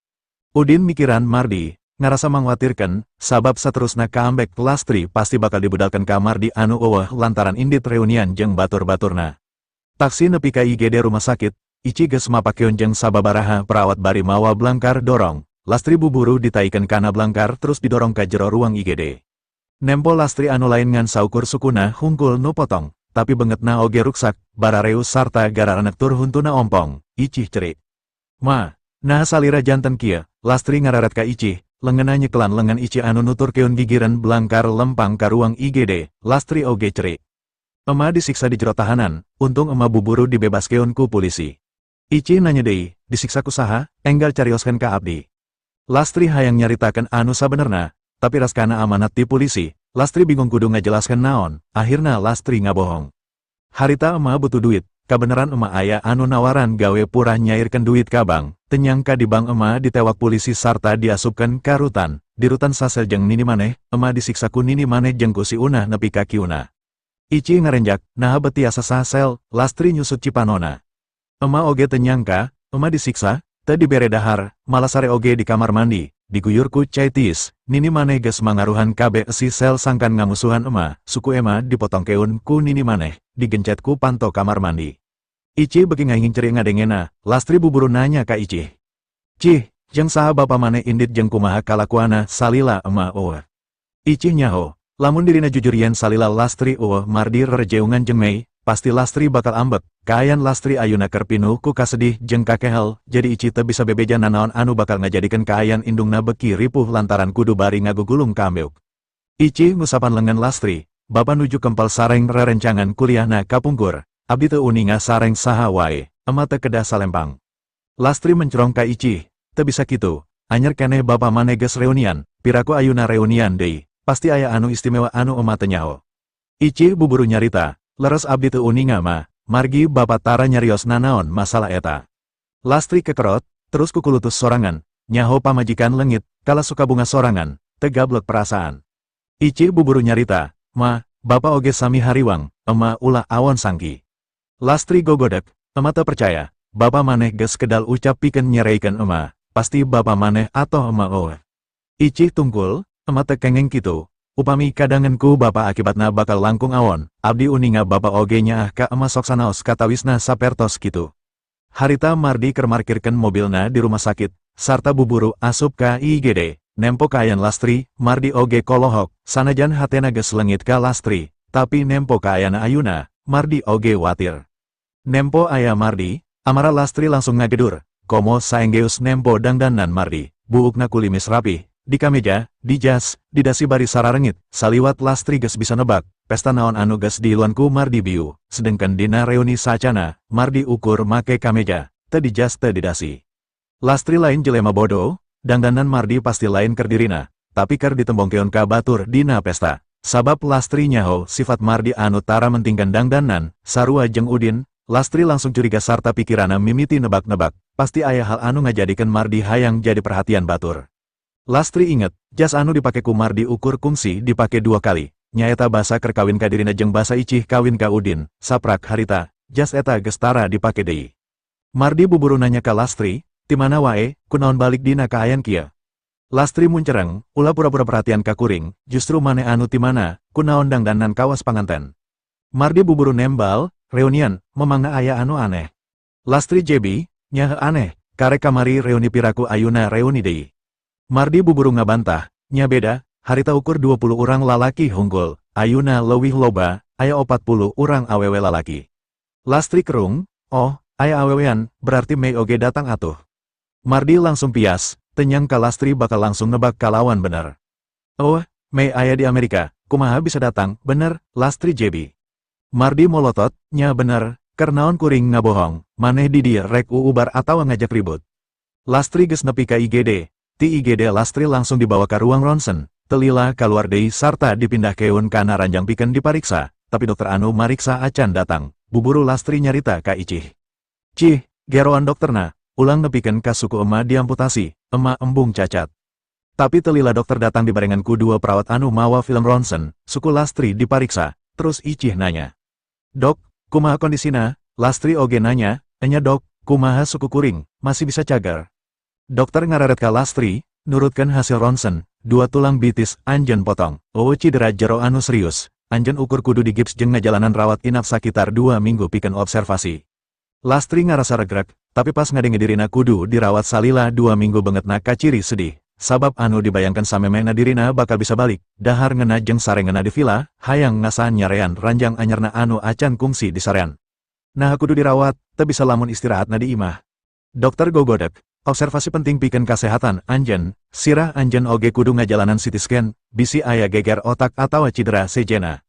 Udin mikiran Mardi, ngarasa mangwatirkeun, sabab saterusna kaambek Lastri pasti bakal dibudalkeun ka Mardi anu euweuh lantaran indit reunian jeung batur-baturna. Taksi nepi ka IGD rumah sakit, Ici geus mapakeun jeung sababaraha perawat bari mawa blangkar dorong. Lastri buburu ditaikeun kana blangkar terus didorong ka jero ruang IGD. Nempo Lastri anu lain ngan saukur sukuna hungkul nu potong, tapi bengetna oge ruksak, barareus sarta gararenek tur huntuna ompong. Icih cerik. "Ma, nah salira janten kieu?" Lastri ngareret ka Icih, lengenna nyekelan lengan Icih anu nuturkeun gigireun blangkar lempang ka ruang IGD. Lastri oge cerik. "Ema disiksa di jero tahanan, untung ema buburu dibebaskeun ku polisi." Icih nanya deui, "Disiksa ku saha? Enggal carioskeun ka abdi." Lastri hayang nyaritakeun anu sabenerna, tapi raskana amanat ti polisi, Lastri bingung kudu ngajelaskeun naon, akhirna Lastri ngabohong. "Harita ema butuh duit, kabeneran ema aya anu nawaran gawe purah nyairkeun duit ka bank, teu nyangka di bank ema ditewak polisi sarta diasupkeun ka rutan, di rutan sasel jeung nini maneh, ema disiksa ku nini maneh jeung ku si Unah nepi ka kiuna." Ici ngarenjak, "Naha bet tiasa sasel?" Lastri nyusut cipanona. "Ema oge teu nyangka, ema disiksa, teu dibere dahar, malah sare oge di kamar mandi, diguyur ku cai tiis, nini maneh geus mangaruhan kabeh eusi sel sangkan ngamusuhan ema, suku ema dipotongkeun ku nini maneh, digencet ku panto kamar mandi." Ici beki ngainging cerik ngadengena. Lastri buburu nanya ka Icih. "Cih, jeung saha bapa maneh indit jeung kumaha kalakuana salila ema euweuh?" Icih nyaho, lamun dirina jujur yen salila Lastri euweuh Mardi rerejeungan jeung Mei, pasti Lastri bakal ambek. Kaayan Lastri ayuna keur pinuh ku kasedih jeung kakehel, jadi Ici teu bisa bebeja nanaon anu bakal ngajadikeun kaayan indungna beki ripuh lantaran kudu bari ngagugulung kaambeuk. Ici ngusapan lengan Lastri, "Bapa nuju kempel sareng rerencangan kuliahna kapungkur, abdi teu uninga sareng saha wae, ema teu kedah salempang." Lastri mencrong ka Icih, "Teu bisa kitu, anyar keneh bapa maneh geus reunian, piraku ayuna reunian deui, pasti aya anu istimewa anu ema teu nyaho." Icih buburu nyarita, "Leres abdi teu uninga mah, margi bapa tara nyarios nanaon masalah eta." Lastri kekerot, terus kukulutus sorangan, "Nyaho pamajikan leungit, kalah suka bunga sorangan, teu gablek perasaan." Icih buburu nyarita, "Ma, bapa oge sami hariwang, ema ulah awon sangki." Lastri gogodek, Ema teu percaya, bapa maneh geus kedal ucap pikeun nyereikeun ema, pasti bapa maneh atoh ema eueuh. Icih tungkul, ema teu kengeng kitu, upami kadangen ku bapa akibatna bakal langkung awon, abdi uninga bapa oge nyaah ka ema sok sanaos katawisna sapertos kitu. Harita Mardi keur markirkeun mobilna di rumah sakit, sarta buburu asup ka IGD, nempo kaayaan Lastri. Mardi oge kolohok, sanajan hatena geus leungit ka Lastri, tapi nempo kaayaan ayuna, Mardi oge watir. Nempo aya Mardi, amara Lastri langsung ngagedur, komo saenggeus nempo dangdanan Mardi, buukna kulimis rapih, di kameja, di jas, di dasi bari sararengit, saliwat Lastri geus bisa nebak, pesta naon anu geus diiluan ku Mardi biu, sedengkeun dina reuni saacana, Mardi ukur make kameja, teu di jas teu di dasi. Lastri lain jelema bodoh, dangdanan Mardi pasti lain keur dirina, tapi keur ditembongkeun ka batur dina pesta. Sabab Lastri nyaho sifat Mardi anu tara mentingkeun dangdanan, sarua jeung Udin. Lastri langsung curiga sarta pikirana mimiti nebak-nebak, pasti aya hal anu ngajadikeun Mardi hayang jadi perhatian batur. Lastri inget, jas anu dipake ku Mardi ukur kungsi dipake dua kali, nyaeta basa keur kawin ka dirina jeung basa Icih kawin ka Udin, saprak harita, jas eta geus tara dipake deui. Mardi buburu nanya ka Lastri, "Ti mana wae, kunaon balik dina kaayaan kieu?" Lastri muncereng, "Ulah pura-pura perhatian ka kuring, justru maneh anu ti mana, kunaon dangdanan kawas panganten?" Mardi buburu nembal, "Reunian, memangna aya anu aneh?" Lastri jebi, "Nya aneh, karek kamari reuni piraku ayuna reuni deui." Mardi buburu ngabantah, "Nya beda, harita ukur 20 urang lalaki hungkul, ayuna leuwih loba, aya 40 urang awewe lalaki." Lastri kerung, "Oh, aya awewean, berarti Mei oge datang atuh." Mardi langsung pias, teu nyangka Lastri bakal langsung nebak kalawan bener. "Oh, Mei aya di Amerika, kumaha bisa datang, bener?" Lastri jebi. Mardi molotot, "Nya bener, keur naon kuring ngabohong, maneh di dieu rek uubar atawa ngajak ribut?" Lastri geus nepi ka IGD, ti IGD Lastri langsung dibawa ka ruang ronsen, teu lila kaluar deui sarta dipindahkeun kana ranjang pikeun dipariksa, tapi dokter anu mariksa acan datang, buburu Lastri nyarita ka Icih. "Cih, geroan dokterna, ulang nepikeun ka suku ema diamputasi, ema embung cacat." Tapi teu lila dokter datang dibarengan ku dua perawat anu mawa film ronsen, suku Lastri dipariksa, terus Icih nanya. "Dok, kumaha kondisina?" Lastri oge nanya, "Enya dok, kumaha suku kuring, masih bisa cager?" Dokter ngararet ka Lastri, "Nurutkeun hasil ronsen, dua tulang bitis anjeun potong, euweuh cedera jero anu serius, anjeun ukur kudu digips jeung ngajalanan rawat inap sakitar 2 minggu pikeun observasi." Lastri ngarasa regrek, tapi pas ngadenge dirina kudu dirawat salila 2 minggu beungeutna kaciri sedih, sabab anu dibayangkan samemehna dirina bakal bisa balik, dahar ngeunah jeung sare ngeunah di villa, hayang ngasaan nyarean ranjang anyarna anu acan kungsi disarean. Nah, kudu dirawat, teu bisa lamun istirahatna di imah. Dokter gogodek, "Observasi penting pikeun kasehatan anjeun, sirah anjeun oge kudu ngajalanan CT scan, bisi aya geger otak atawa cedera sejena."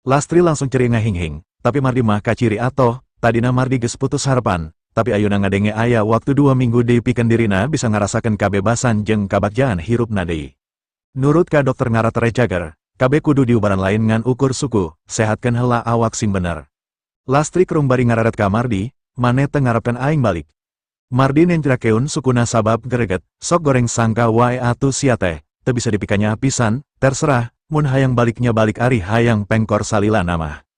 Lastri langsung ceri ngahinghing, tapi Mardi mah kaciri atoh. Tadina Mardi geus putus harapan, tapi ayuna ngadenge aya waktu 2 minggu deui pikeun dirina bisa ngarasakeun kabebasan jeung kabagjaan hirupna deui. Nurut ka dokter ngarah tereh cager, kabeh kudu diubaran lain ngan ukur suku, sehatkeun heula awak sing bener. Lastri kerung bari ngararet ka Mardi, "Maneh teu ngarepkeun aing balik?" Mardi nencrakeun sukuna sabab gereget, "Sok goreng sangka wae atuh sia teh, teu bisa dipikanyaah pisan, terserah, mun hayang baliknya balik ari hayang pengkor salila mah."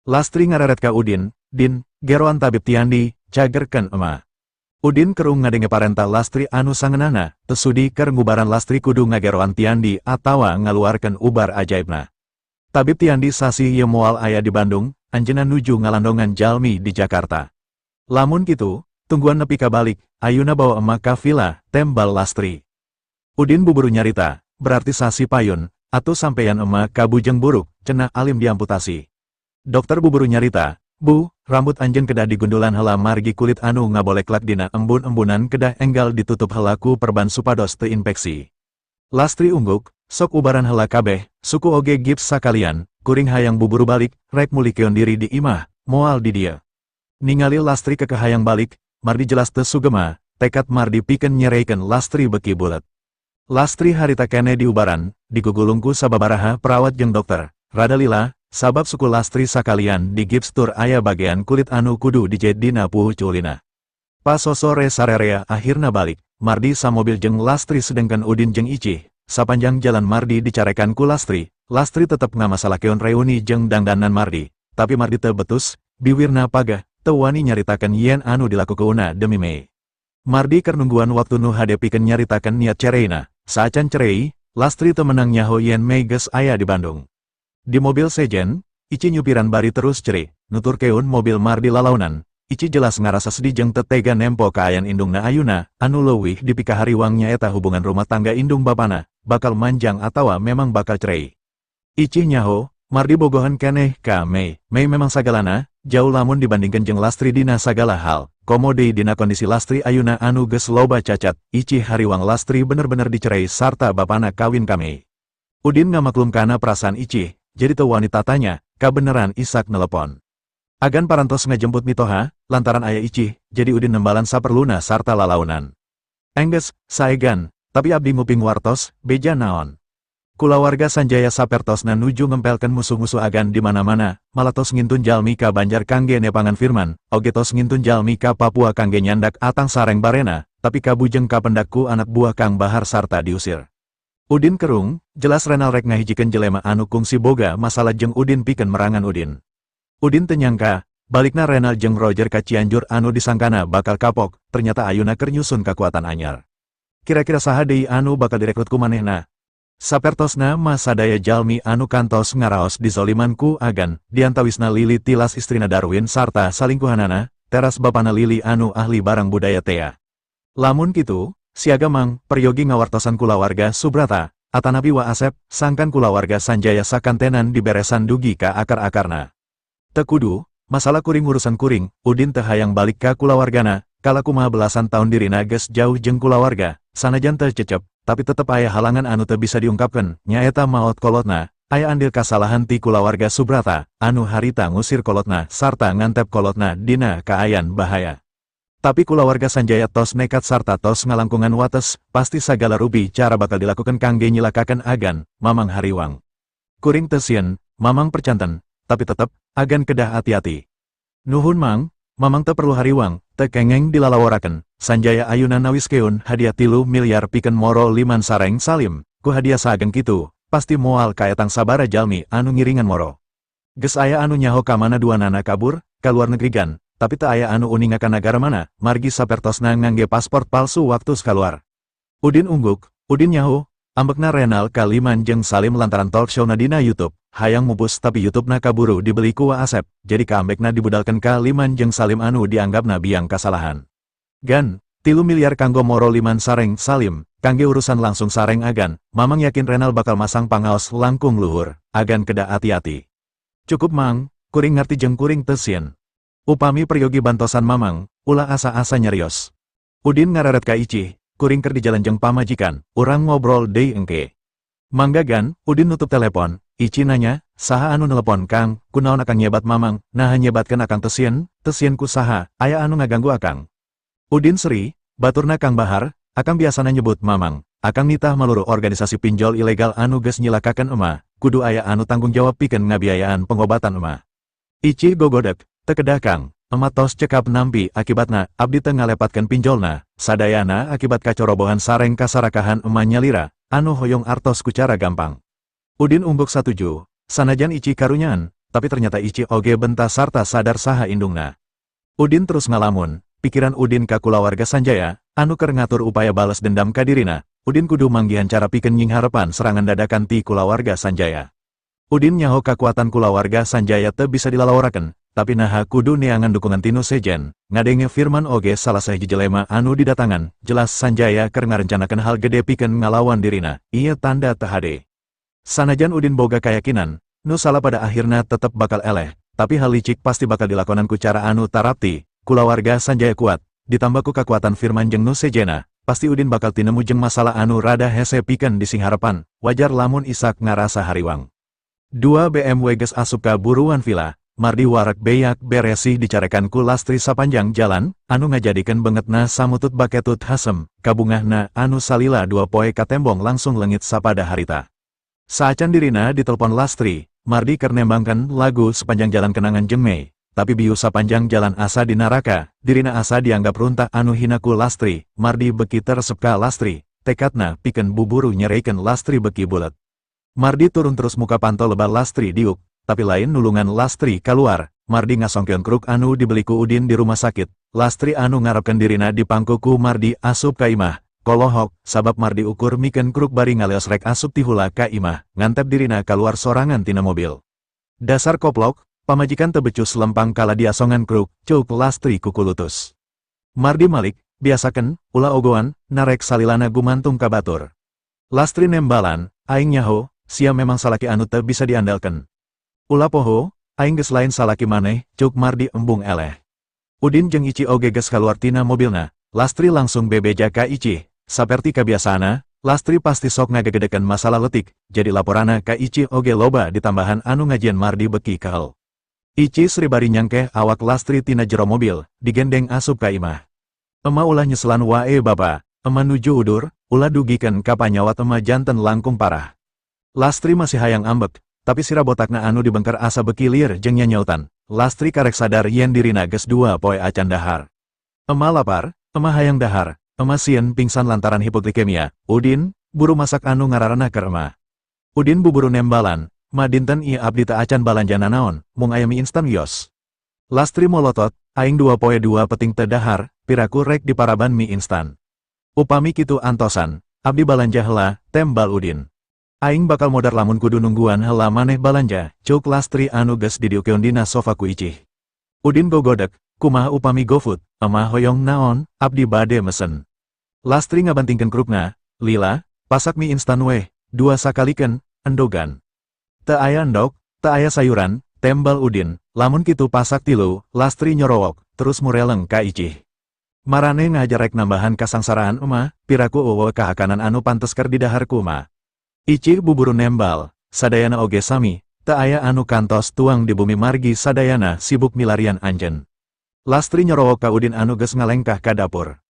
Lastri ngararet ka Udin, "Din, geroan tabib Tiandi, cagerkeun ema." Udin kerung ngadenge parentah Lastri anu sangeunahna, teu sudi keur ngubaran Lastri kudu ngageroan Tiandi atawa ngaluarkeun ubar ajaibna. Tabib Tiandi sasih ieu moal aya di Bandung, anjeunna nuju ngalandongan jalmi di Jakarta. "Lamun kitu, tungguan nepi ka balik, ayuna bawa emak ka villa," tembal Lastri. Udin buburu nyarita, "Berarti sasih payun, atuh sampeyan emak kabujeng buruk, cenah alim diamputasi." Dokter buburu nyarita, "Bu, rambut anjeun kedah digundulan heula margi kulit anu ngaboleklak dina embun-embunan kedah enggal ditutup heula ku perban supados teu infeksi." Lastri ungguk, "Sok ubaran heula kabeh, suku oge gips sakalian, kuring hayang buburu balik, rek mulihkeun diri di imah, moal di dieu." Ningali Lastri keukeuh hayang balik, Mardi jelas teu sugema, tekad Mardi pikeun nyereikeun Lastri beuki bulet. Lastri harita keneh diubaran, digugulung ku sababaraha perawat jeung dokter, rada lila, sabab suku Lastri sakalian di gips tur aya bagian kulit anu kudu dijait dina puhu culina. Pas sosore sarerea akhirna balik, Mardi samobil jeung Lastri sedengkeun Udin jeung Icih, sapanjang jalan Mardi dicarekan ku Lastri. Lastri tetep ngamasalahkeun reuni jeung dangdanan Mardi, tapi Mardi teu betus, biwirna pageh, teu wani nyaritakeun yen anu dilakukeunna demi Mei. Mardi keur nungguan waktu nu hade pikeun nyaritakeun niat cereina. Saacan cerei, Lastri teu menang nyaho yen Mei geus aya di Bandung. Di mobil sejen, Ici nyupiran bari terus cerik, nuturkeun mobil Mardi lalaunan. Ici jelas ngarasa sedih jeung teu tega nempo kaayan indungna ayuna, anu leuwih dipikahariwang nyaeta hubungan rumah tangga indung bapana, bakal manjang atawa memang bakal cerei. Icih nyaho, Mardi bogohan keneh ka Mei. Mei memang sagalana, jauh lamun dibandingkan jeung Lastri dina sagala hal, komo deui dina kondisi Lastri ayuna anu geus loba cacat. Icih hariwang Lastri bener-bener dicerei sarta bapana kawin ka Mei. Udin ngamaklum kana perasaan Icih, jadi teu wani tatanya, kabeneran Isak nelepon. Agan parantos ngajemput mitoha, lantaran aya Icih, jadi Udin nembalan saperluna sarta lalaunan. Engges, saegan, tapi abdi nguping wartos, beja naon? Kulawarga Sanjaya sapertosna nuju ngempelkeun musuh-musuh Agan di mana-mana, malah tos ngintun jalmi ka Banjar kangge nepangan Firman, oge tos ngintun jalmi ka Papua kangge nyandak atang sareng barena, tapi kabujeng kapendak ku anak buah Kang Bahar sarta diusir. Udin kerung, jelas Renal rek ngahijikeun jelema anu kungsi boga masalah jeung Udin pikeun merangan Udin. Udin teu nyangka, balikna Renal jeung Roger ka Cianjur anu disangkana bakal kapok, ternyata ayuna keur nyusun kakuatan anyar. Kira-kira saha deui anu bakal direkrut ku manehna? Sapertosna mah sadaya jalmi anu kantos ngaraos dizoliman ku Agan, diantawisna Lili tilas istrina Darwin sarta salingkuhanana, teras bapana Lili anu ahli barang budaya tea. Lamun kitu, siaga Mang, peryogi ngawartosan kulawarga Subrata, atanapi Wa Asep, sangkan kulawarga Sanjaya sakantenan diberesan dugi ka akar-akarna. Teu kudu, masalah kuring urusan kuring, Udin teu hayang balik ka kulawargana, kalah kumaha belasan tahun dirina geus jauh jeung kulawarga, sanajan teu cecep, tapi tetep aya halangan anu teu bisa diungkapkeun, nyaeta maot kolotna, aya andil kasalahan ti kulawarga Subrata, anu harita ngusir kolotna sarta ngantep kolotna dina kaayan bahaya. Tapi kulawarga Sanjaya tos nekat sarta tos ngalangkungan wates, pasti sagala rupi cara bakal dilakukan kangge nyilakakeun Agan, Mamang hariwang. Kuring teu sieun, Mamang percanten, tapi tetep, Agan kedah hati-hati. Nuhun Mang, Mamang teu perlu hariwang, teu kengeng dilalaworakeun. Sanjaya ayuna nawiskeun hadiah 3 miliar pikeun Moro Liman sareng Salim, ku hadiah saageng kitu, pasti moal kaetang sabara jalmi anu ngiringan Moro. Geus aya anu nyaho kamana duanana kabur, ka luar negeri gan, tapi teu aya anu uninga ka nagara mana, margi sapertosna ngangge pasport palsu waktu kaluar. Udin ungguk, Udin nyaho, ambekna Renal ka Liman jeung Salim lantaran talk show na dina YouTube, hayang mupus tapi YouTube-na kaburu dibeli ku Wa Asep, jadi kaambekna dibudalkeun ka Liman jeung Salim anu dianggapna biang kasalahan. Gan, 3 miliar kanggo Moro Liman sareng Salim, kangge urusan langsung sareng Agan, Mamang yakin Renal bakal masang pangaos langkung luhur, Agan kedah hati-hati. Cukup Mang, kuring ngerti jeung kuring teu sieun. Upami peryogi bantosan Mamang, ulah asa-asa nyarios. Udin ngareret ka Icih, kuring keur di jalan jeung pamajikan, urang ngobrol deui engke. Mangga Gan, Udin nutup telepon, Ici nanya, saha anu nelepon Kang, kunaon Akang nyebat Mamang, naha nyebatkeun Akang teu sieun, teu sieun ku saha, aya anu ngaganggu Akang? Udin seri, baturna Kang Bahar, Akang biasana nyebut Mamang, Akang nitah maluruh organisasi pinjol ilegal anu geus nyilakakeun ema, kudu aya anu tanggung jawab pikeun ngabiayaan pengobatan ema. Ici gogodek, teu kedah Kang, ema tos cekap nampi akibatna, abdi teu ngalepatkeun pinjolna, sadayana akibat kacorobohan sareng kasarakahan ema nyalira, anu hoyong artos ku cara gampang. Udin ungguk satuju, sanajan Ici karunyaan, tapi ternyata Ici oge benta sarta sadar saha indungna. Udin terus ngalamun, pikiran Udin ka kulawarga Sanjaya, anu keur ngatur upaya balas dendam ka dirina, Udin kudu manggihan cara pikeun nyingharepan serangan dadakan ti kulawarga Sanjaya. Udin nyaho kakuatan kulawarga Sanjaya teu bisa dilalaworakeun, tapi naha kudu neangan dukungan ti nu sejen, ngadenge Firman oge salah sahiji jelema anu didatangan, jelas Sanjaya keur ngarencanakeun hal gede pikeun ngalawan dirina, ieu tanda teu hade. Sanajan Udin boga kayakinan, nu salah pada akhirna tetep bakal eleh, tapi hal licik pasti bakal dilakonan ku cara anu tarapti, kulawarga Sanjaya kuat, ditambah ku kakuatan Firman jeung nu sejena, pasti Udin bakal tinemu jeung masalah anu rada hese pikeun disingharepan, wajar lamun Isak ngarasa hariwang. Dua BMW geus asup ka buruan villa, Mardi wareg beak beresih dicarekan ku Lastri sapanjang jalan, anu ngajadikeun beungeutna samutut baketut hasem, kabungahna anu salila 2 poe katembong langsung leungit sapada harita. Saacan dirina ditelepon Lastri, Mardi keur nembangkeun lagu Sepanjang Jalan Kenangan jeung Mei, tapi biu sapanjang jalan asa di naraka, dirina asa dianggap runtah anu hina ku Lastri, Mardi beki teu resep ka Lastri, tekadna pikeun buburu nyereikeun Lastri beki bulet. Mardi turun terus muka panto lebah Lastri diuk, tapi lain nulungan Lastri keluar, Mardi ngasongkeun kruk anu dibeli ku Udin di rumah sakit. Lastri anu ngarapkeun dirina dipangku ku Mardi asup ka imah. Kolohok, sabab Mardi ukur mikeun kruk bari ngaleos rek asup tihula ka imah, ngantep dirina kaluar sorangan tina mobil. "Dasar koplok, pamajikan teu becus lempang kala diasongan kruk," cuk Lastri kukulutus. Mardi malik, "Biasakeun, ulah ogoan, narek salilana gumantung ka batur." Lastri nembalan, "Aing nyaho, sia memang salaki anu teu bisa diandalkeun." "Ulah poho, aing geus lain salaki maneh," cuk Mardi embung eleh. Udin jeung Ici oge geus kaluar tina mobilna. Lastri langsung bebeja ka Ici. Saperti kabiasaana, Lastri pasti sok ngagegedekeun masalah letik, jadi laporana ka Ici oge loba ditambahan anu ngajieun Mardi beki kehel. Ici sri bari nyangkeh awak Lastri tina jero mobil, digendeng asup ka imah. "Ema ulah nyeselan wae bapa, ema nuju udur, ulah dugikeun ka panyawat ema janten langkung parah." Lastri masih hayang ambek, tapi sirah botakna anu dibengker asa beki lieur jeung nyanyautan. Lastri karek sadar yen dirina geus 2 poe acan dahar. "Ema lapar, ema hayang dahar, ema sieun pingsan lantaran hipoglikemia, Udin, buru masak anu ngararenah keur ema." Udin buburu nembalan, "Ma, dinten ieu abdi teu acan balanja nanaon, mung aya mie instan wios." Lastri molotot, "Aing 2 poe 2 peting teu dahar, piraku rek diparaban mie instan." "Upami kitu antosan, abdi balanja heula," tembal Udin. "Aing bakal modar lamun kudu nungguan heula maneh balanja," cuk Lastri anu geus didiukeun dina sofa ku Icih. Udin gogodek, "Kumaha upami GoFood, ema hoyong naon, abdi bade mesen." Lastri ngabantingkeun krukna, "Lila, pasak mie instan weh, dua sakalikeun, endogan." "Teu aya endog, teu aya sayuran," tembal Udin. "Lamun kitu pasak tilu," Lastri nyorowok, terus mureleng ka Icih. "Maraneh ngahaja rek nambahan kasangsaraan ema, piraku euweuh kahakanan anu pantes keur didahar ku ema." Icih buburu nembal, "Sadayana oge sami, teu aya anu kantos tuang di bumi margi sadayana sibuk milarian anjeun." Lastri nyorowok ka Udin anu geus ngalengkah ka dapur.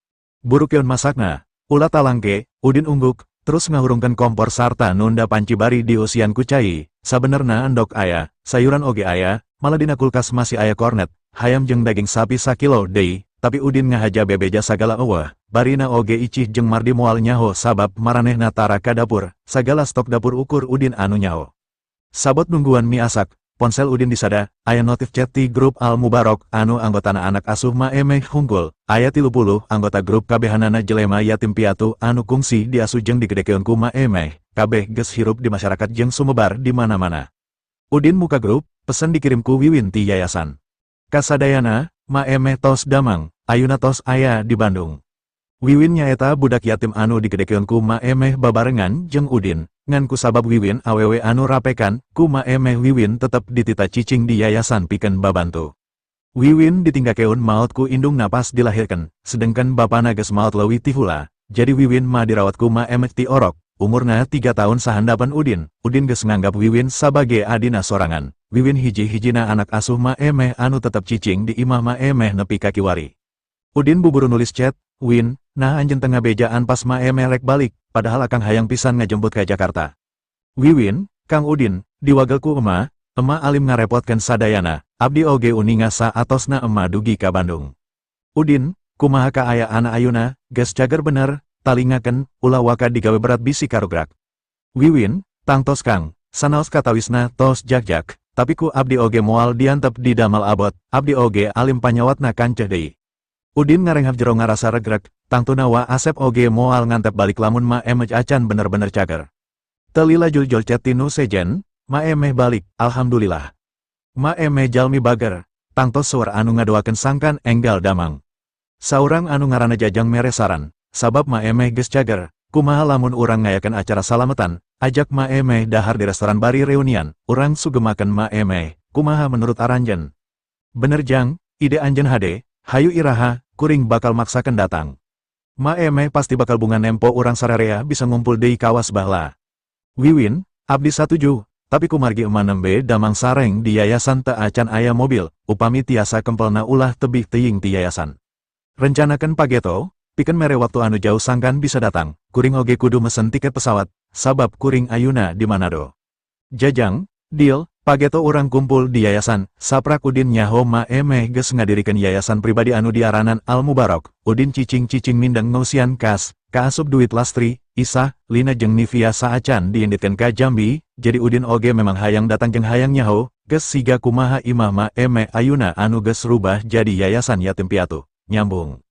"Burukeun masakna, ulah talangke." Udin ungguk, terus ngahurungkeun kompor sarta nunda panci bari dieusian ku cai. "Sabenerna endog aya, sayuran oge aya, malah dina kulkas masih aya kornet, hayam jeung daging sapi sakilo deui," tapi Udin ngahaja bebeja sagala euweuh, barina oge Icih jeung Mardi moal nyaho sabab maranehna tara ka dapur, sagala stok dapur ukur Udin anu nyaho. Sabot nungguan mie asak, ponsel Udin disada, aya notif chat ti grup Al Mubarok anu anggotana anak asuh Ma Emeh hungkul. Aya 30 anggota grup, kabehanana jelema yatim piatu anu kungsi diasuh jeung digedekeun ku Ma Emeh, kabeh geus hirup di masyarakat jeung sumebar di mana-mana. Udin muka grup, pesan dikirim ku Wiwin ti yayasan. "Kasadayana, Ma Emeh tos damang, ayuna tos aya di Bandung." Wiwin nyaeta budak yatim anu digedekeun ku Ma Emeh babarengan jeung Udin, ngan ku sabab Wiwin awewe anu rapekan, ku Ma Emeh Wiwin tetep ditita cicing di yayasan pikeun babantu. Wiwin ditinggakeun maot ku indungna pas dilahirkeun, sedengkeun bapana geus maot leuwih ti hula, jadi Wiwin mah dirawat ku Ma Emeh ti orok, umurna 3 tahun sahandapan Udin. Udin geus nganggap Wiwin sabage adina sorangan. Wiwin hiji-hijina anak asuh Ma Emeh anu tetep cicing di imah Ma Emeh nepi ka kiwari. Udin buburu nulis chat, "Win, naha anjeun teu ngabejaan pas Ma Emeh rek balik, padahal akang hayang pisan ngajemput ka Jakarta." "Wiwin, Kang Udin, diwagel ku ema, ema alim ngarepotkeun sadayana, abdi oge uninga saatosna ema dugi ka Bandung." "Udin, kumaha kaayaan ayuna, geus cager bener? Talingakeun, ulah waka digawe berat bisi karugrak." "Wiwin, tangtos Kang, sanaos katawisna tos jagjag, tapi ku abdi oge moal diantep di damal abot, abdi oge alim panyawatna kanceh deui." Udin ngarenghap jero ngarasa regrek, tangtuna Wa Asep oge moal ngantep balik lamun Ma Emeh acan bener-bener cager. Teu lila juljol chat tinu sejen, "Ma Emeh balik, alhamdulillah. Ma Emeh jalmi bager, tangtos seueur anu ngadoakeun sangkan enggal damang. Saurang anu ngaranna Jajang mere saran, sabab Ma Emeh geus cager, kumaha lamun urang ngayakeun acara salametan, ajak Ma Emeh dahar di restoran bari reunian, urang sugemakeun Ma Emeh, kumaha menurut aranjeun?" "Bener Jang, ide anjeun hade, hayu iraha, kuring bakal maksakeun datang. Ma Emeh pasti bakal bunga nempo urang sararea bisa ngumpul deui kawas baheula." "Wiwin, abdi satuju, tapi kumargi ema nembe damang sareng di yayasan teu acan aya mobil, upami tiasa kempelna ulah tebih teuing ti yayasan. Rencanakeun pageto, pikeun mere waktu anu jauh sangkan bisa datang, kuring oge kudu mesen tiket pesawat, sabab kuring ayuna di Manado." "Jajang, deal, pageto urang kumpul di yayasan." Saprak Udin nyaho Ma Emeh geus ngadirikeun yayasan pribadi anu diaranan Al Mubarok, Udin cicing-cicing mindeng ngeusian kas, kaasup duit Lastri, Isah, Lina jeung Nivia saacan diinditkeun ka Jambi, jadi Udin oge memang hayang datang jeung hayang nyaho, geus siga kumaha imah Ma Eme ayuna anu geus rubah jadi yayasan yatim piatu. Nyambung.